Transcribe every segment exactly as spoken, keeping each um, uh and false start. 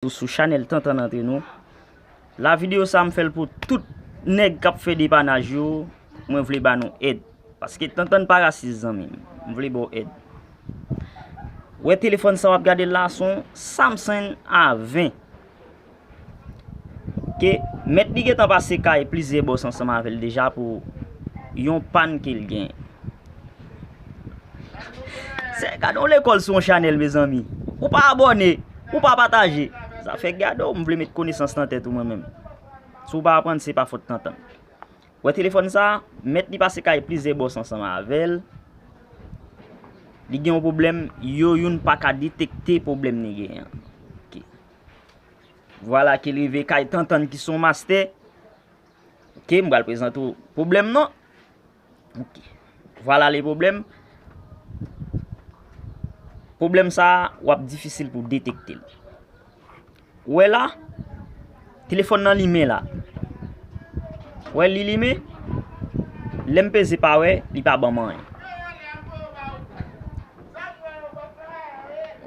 Sou chanèl Tantann Antre Nou. La videyo sa m fè l pou tout nèg k ap fè depanaj yo, mwen vle ba nou èd. Paske Tantann pa rasis zanmi m, m vle ba w èd. Wè telefòn sa w ap gade l la, se yon Samsung A ven. Ke mèt li gentan pase kay plizyè bòs ansanm avè l deja pou yon pàn ke l gen. Se gade yon lekòl sou yon chanèl, mezanmi. Ou pa abòne, ou pa pataje. Sa fè gade w, m vle met konesans nan tèt ou mwen menm. Si w pa aprann, se pa fòt Tantann. Wè telefòn sa, mèt li pase kay plizyè bòs ansanm avè l. Li gen yon pwoblèm, yo youn pa ka detekte pwoblèm li genyen an. Ok. Vwala ke l rive kay Tantann ki se yon mastè. Ok, m pral prezante w pwoblèm nan. Ok. Vwala le pwoblèm. Pwoblèm sa a, w ap difisil pou detekte l. Ou wè la, telefòn nan limen la. Ou wè li limen? Lè m peze pa wè, li pa ban m anyen.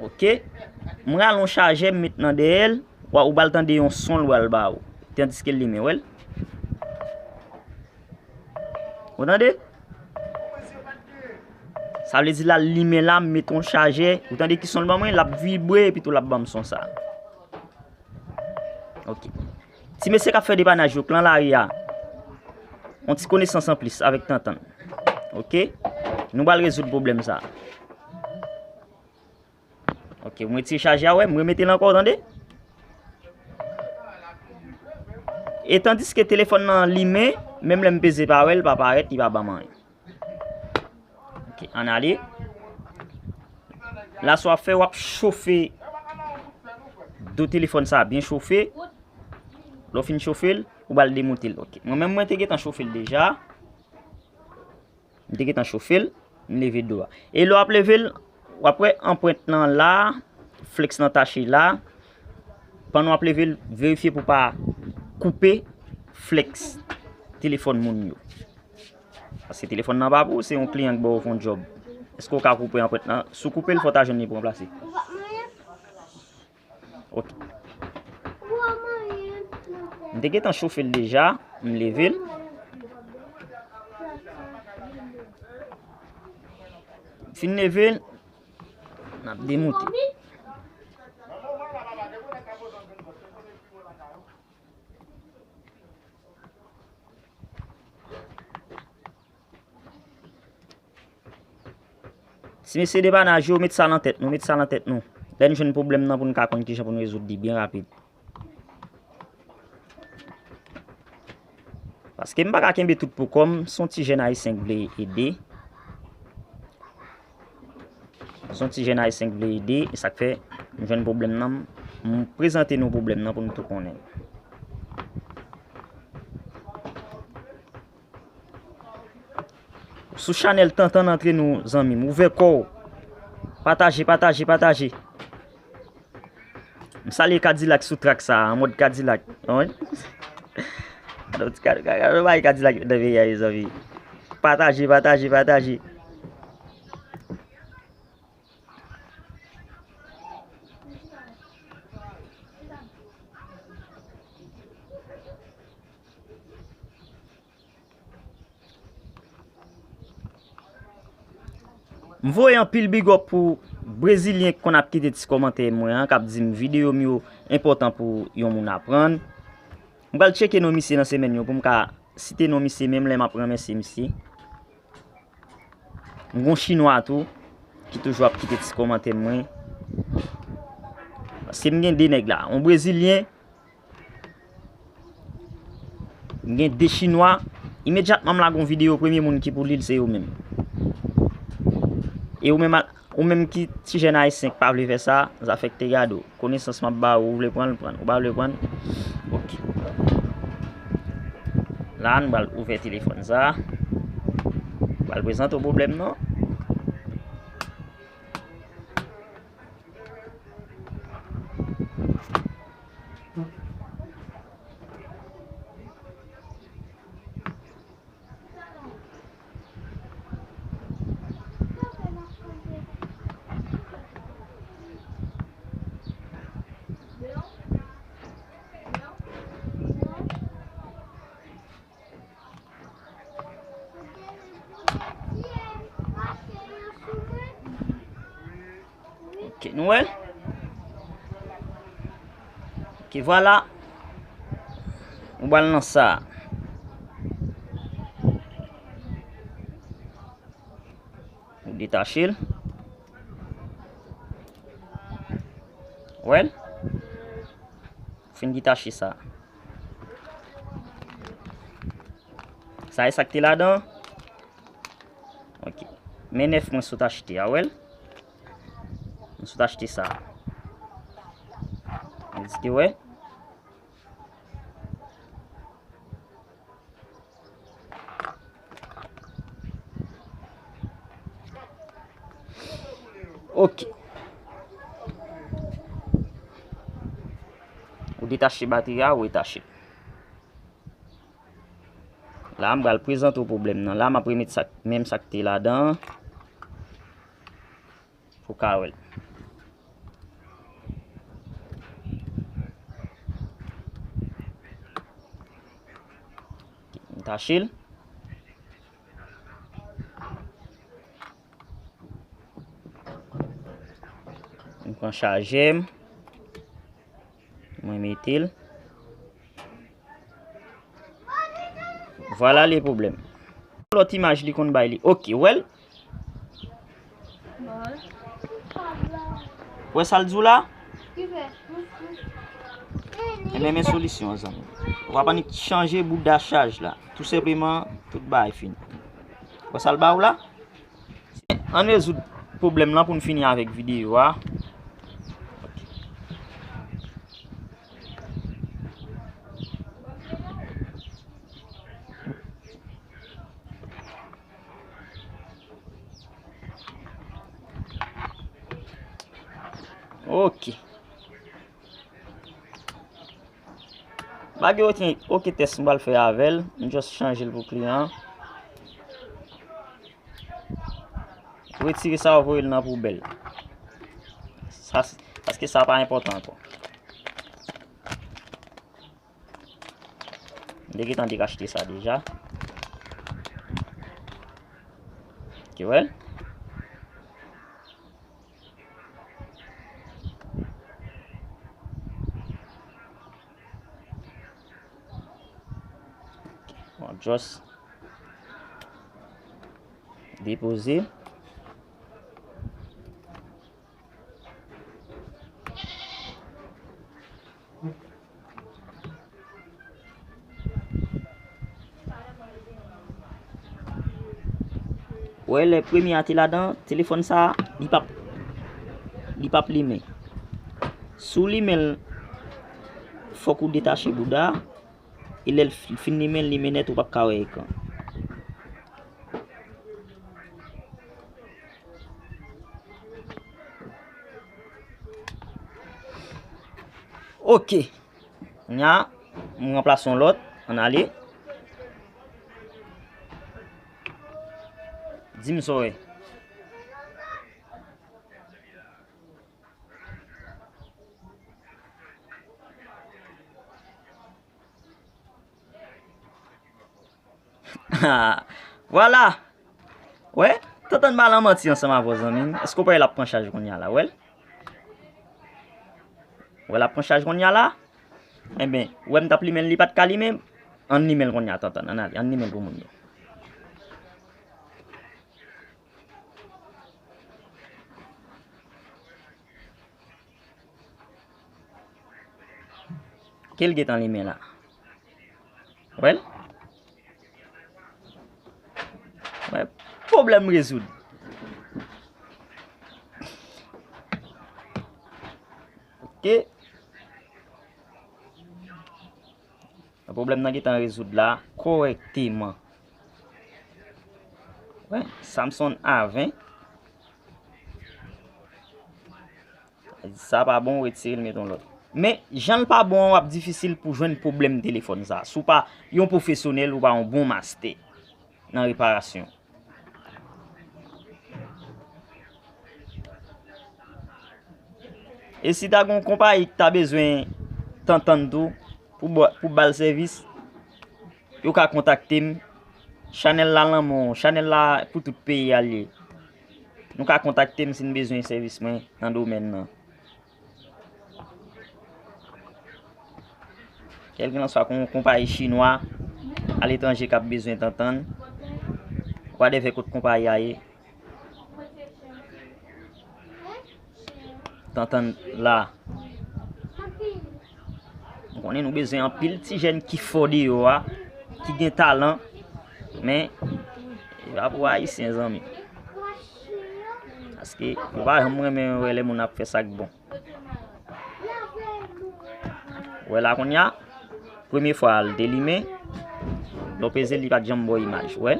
Ok. M rale yon chajè, m met nan dèyè l. Wa, ou pral tande yon son l pral ba ou. Tandiske l limen, wè l. Ou tande? Sa vle di la, l limen la, m met yon chajè. Ou tande ki son l ban mwen? L ap vibre, epi tou l ap ban m son sa. Ok. Ti mesye k ap fè depanaj yo, Klan Lari a. Yon ti konesans anplis avèk Tantann. Ok? Nou pral rezoud pwoblèm sa. Ok, m retire chajè a, wè, m remete l ankò, tande? E tandiske telefòn nan limen, menm lè m peze pa wè l, pa parèt, li pa ban m anyen. Ok, ann ale. La, sa w ap fè, w ap chofe do telefòn sa a byen chofe. Lè w fin chofe l, ou pral demonte l. Ok. Mwen menm, mwen te gentan chofe l deja. M te gentan chofe l, m leve do a. E lè w ap leve l, w ap wè anprent lan la, flèks lan tache la. Pandan w ap leve l, verifye pou w pa koupe flèks telefòn moun yo. Paske telefòn nan pa pou ou, se yon kliyan k ba w fè yon djòb. Èske w ka koupe anprent lan? Si w koupe l, fò w ta jwenn li pou ranplase. Ok. M te gentan chofe l deja, m leve l. Fin leve l, n ap demonte. Ti mesye depanaj yo, met sa nan tèt nou, met sa nan tèt nou. Lè n jwenn pwoblèm nan pou n ka konn kijan pou n rezoud li byen rapid. Paske m pa ka kenbe tout pou kò m, se yon ti jèn ayisyen k vle ede. Se yon ti jèn ayisyen k vle ede, e sa k fè m jwenn pwoblèm nan, m prezante nou pwoblèm nan pou nou tou konnen. Sou chanèl Tantann Antre Nou, zanmi m. Ouvè kò w. Pataje, pataje, pataje. M salye Kadilak sou trak sa a, an mòd Kadilak. Wi. Kadilak nan peyi a, mezanmi. Pataje, pataje, pataje. M voye anpil big up pou Brezilyen k konn ap kite ti kòmantè mwen an, k ap di m videyo m yo enpòtan pou yon moun aprann. M pral tcheke non misye nan semèn yo pou m ka site non misye menm lè m ap remèsye misye. M gon chinwa tou ki toujou ap kite ti kòmantè mwen. Paske m gen de nèg la, yon brezilyen, m gen de chinwa. Imedyatman m lage yon videyo, premye moun ki pou li l se yo menm. E ou menm, ou menm ki ti jèn ayisyen k pa vle fè sa, zafè k te gade w. Konesans m ap ba ou, ou vle pran l, pran l. Ou pa vle pran l, ok. La, nou pral ouvè telefòn sa. Nou pral prezante w pwoblèm nan. Nou wè l? Ok, vwala. Ou pral nan sa. Ou detache l. Wè l? Fin detache sa. Sa e sa k te ladan. Ok. Men nèf mwen sot achte a, wè l? Mwen sot achte sa. Mwen di te wè. Ok. Ou detache batri a, ou detache. La, m pral prezante w pwoblèm nan. La, m ap remet sa, menm sa k te ladan an. Pou w ka wè l. M tache l. M pran chajè m. Mwen mete l. Vwala le pwoblèm. Lòt imaj li konn bay li. Ok, wè l? Wè sa l di w la? Ebyen, men solisyon an, zanmi. W ap annik chanje bouda chaj la. Tou senpleman, tout bagay fini. Wè sa l ba w la? Ann rezoud pwoblèm lan pou n fini avèk videyo a. Ok. Pa gen okenn, okenn tès m pral fè avè l. M just chanje l pou kliyan an. Retire sa, voye l nan poubèl. Sa, paske sa pa enpòtan ankò. M te gentan dekachte sa deja. Ok, wè l? Bon, just depoze. Wè, lè premye a te ladan, telefòn sa, li p ap, li p ap limen. Si w limen l, fòk ou detache bouda, e lè l fin limen, l limen nèt, ou p ap ka wè ekran. Ok. Kounye a, m ranplase yon lòt. Ann ale. Di m sa w wè. Vwala. Wè, Tantann pa lan manti ansanm avè w, zanmi m. Èske w pa wè l ap pran chaj kounye a la, wè l? Wè l ap pran chaj kounye a la? Enben, wè m t ap limen l, li pa t ka limen. Ann limen l kounye a, Tantann. Ann ale, ann limen l pou moun yo. Ke l gentan limen la. Wè l? Wè, pwoblèm rezoud. Ok. Pwoblèm nan gentan rezoud la kòrèkteman. Wè, Samsung A ven. Sa pa bon, retire l, mete yon lòt. Men, jan l pa bon an, w ap difisil pou jwenn pwoblèm telefòn sa. Si w pa yon pwofesyonèl, ou pa yon bon mastè nan reparasyon. E si ta gen yon konpayi ki ta bezwen Tantann tou, pou ba, pou ba l sèvis, yo ka kontakte m. Chanèl la lan men w, chanèl la pou tout peyi a l ye. Nou ka kontakte m si n bezwen sèvis mwen nan domèn nan. Kèlkelanswa kon-, konpayi chinwa aletranje k ap bezwen tantann, wadèvè kot konpayi a ye, tantann la. M konnen nou bezwen anpil ti jèn ki fò deyò a, ki gen talan, men e pa pou Ayisyen, zanmi. Paske yo pa janm renmen wè lè moun ap fè sa k bon. Wè la kounye a, premye fwa l te limen, lè w peze l, li pa t janm ba w imaj, wè.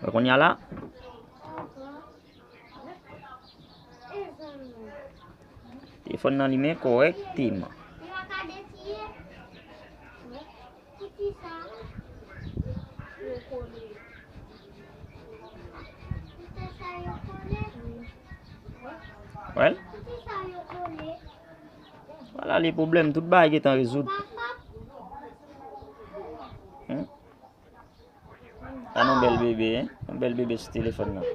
Wè kounye a la. Telefòn nan limen kòrèkteman. Wè l. Vwala, le pwoblèm, tout bagay gentan rezoud. Hmm? Sa yon bèl bebe, hein? Yon bèl bebe sou telefòn nan.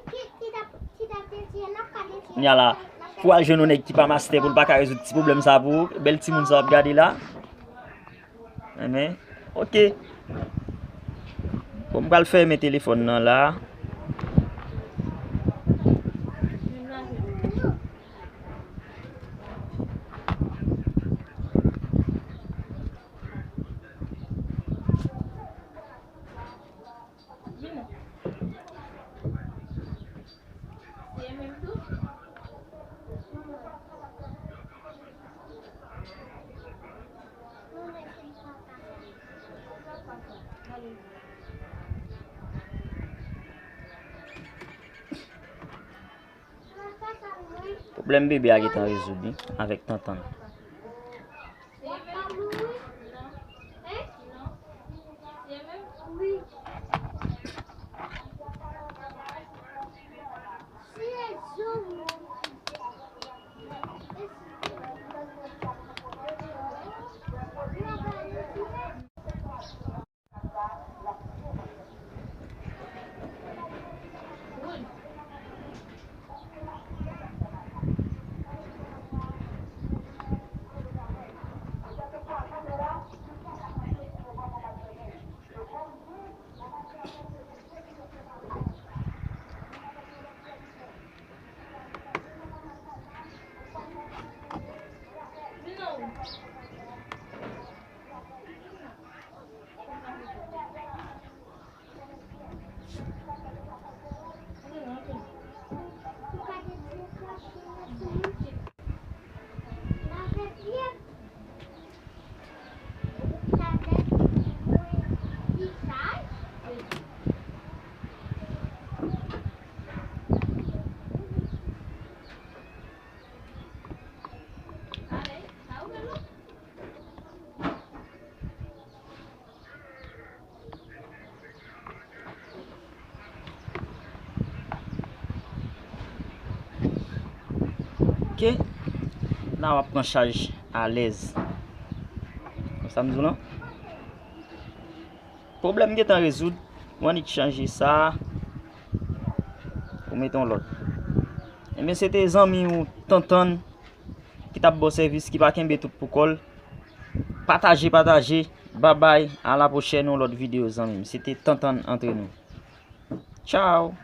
Kounye a la, pou al jwenn yon nèg ki pa mastè pou l pa ka rezoud ti pwoblèm sa pou ou, bèl timoun sa w ap gade la. Enben, ok. Bon, m pral fèmen telefòn nan la. Pwoblèm bebe a gentan rezoud wi, avèk tantann. Ok. La w ap pran chaj alèz. Konsa m di w lan. Pwoblèm gentan rezoud. Ou annik chanje sa. Ou mete yon lòt. Ebyen, se te zanmi w Tantann ki t ap ba w sèvis, ki pa kenbe tout pou kò l. Pataje, pataje. Babay, a la pwochèn, yon lòt videyo, zanmi m. Se te Tantann antre nou. Tchaw!